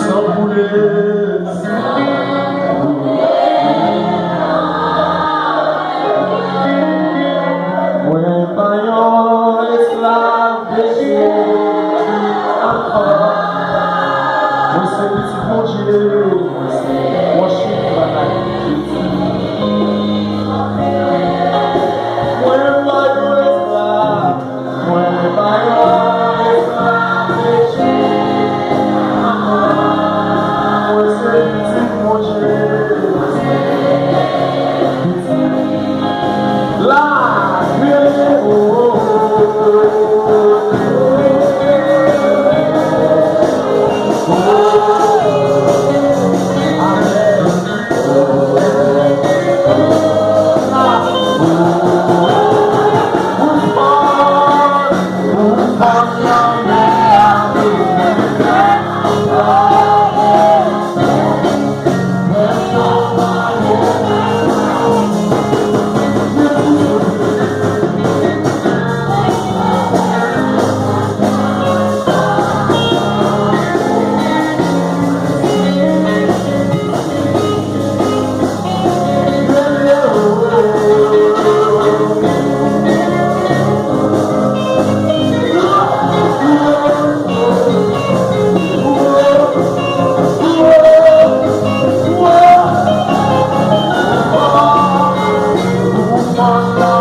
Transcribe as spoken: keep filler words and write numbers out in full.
San koule. Mwen pa yon esklav de Jezi ankò. Mwen se pitit Bondye. Mwen se, worship, bagay. Mwen pa yon esklav. Mwen pa yon esklav de Jezi ankò. Mwen se pitit Bondye. La, kriye, oh, oh, oh, oh. Amèn.